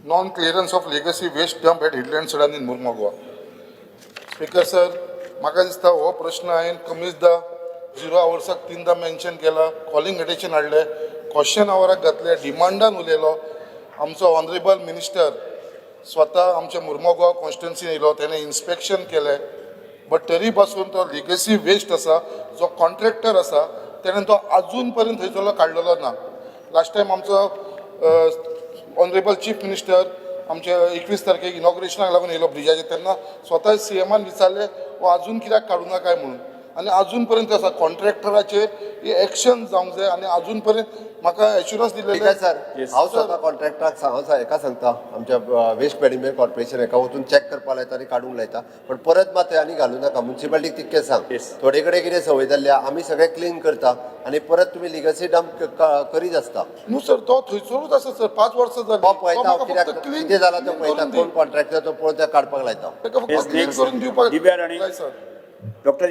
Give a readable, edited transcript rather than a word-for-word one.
Non clearance of legacy waste dump at Hidland Sadan in Mormugao. Speaker sir, म्हाका दिसता हो प्रश्न हांवें कमीचदा झिरो आवर्साक तिनदां मेन्शन केला, कॉलिंग अटेन्शन हाडलें, क्वेश्चन आवराक घातलें, डिमांडान उलयलो. आमचो ऑनरेबल मिनिस्टर स्वता आमच्या मुर्मोगांव कॉन्स्टिट्युन्सीन येयलो, तेणें इन्स्पेक्शन केलें, बट तरी पासून तो लिगसी वेस्ट आसा, जो कॉन्ट्रॅक्टर आसा तेणें तो अजून पर्यंत थंयसरलो काडलेलो ना. लास्ट टायम आमचो ऑनरेबल चीफ मिनिस्टर आमच्या 21 तारखेक इनॉग्रेशनाक लागून येयलो ब्रिजाचेर, तेन्ना स्वता सीएमान विचारलें, हो अजून कित्याक काडूं ना काय म्हणून. आनी अजून पर्यंत आसा. कॉन्ट्रॅक्टराचेर एक्शन जावंक जाय आनी अजून पर्यंत म्हाका एश्युरन्स ठीक दिलेलें. आहे सर, हांव स्वता कॉन्ट्रॅक्टराक सांग हेका सांगता, आमच्या वेस्ट मॅनेजमेंट कॉर्पोरेशन हेका वचून चॅक करपा लायता आनी काडूंक लायता, पण परत मात थंय आनी घालूं नाका. म्युन्सिपालिटीक तितकें सांग. थोडे कडेन कितें संवय जाल्ली आहा, आमी सगळें क्लीन करता आनी परत तुमी लिगसी डंप करीत आसता. न्हू सर, तो थंयसरूच आसा सर, 5 वर्सां जालीं. तो पळयता म्हाका कित्याक फक्त क्लीन कितें जाला तो पळयता. करून दी. कोण कॉन्ट्रॅक्टर तो पळोवन तेका काडपाक लायता. ताका फक्त क्लीन करून दिवपाक दिव्या राणे. जाय सर. डॉक्टर.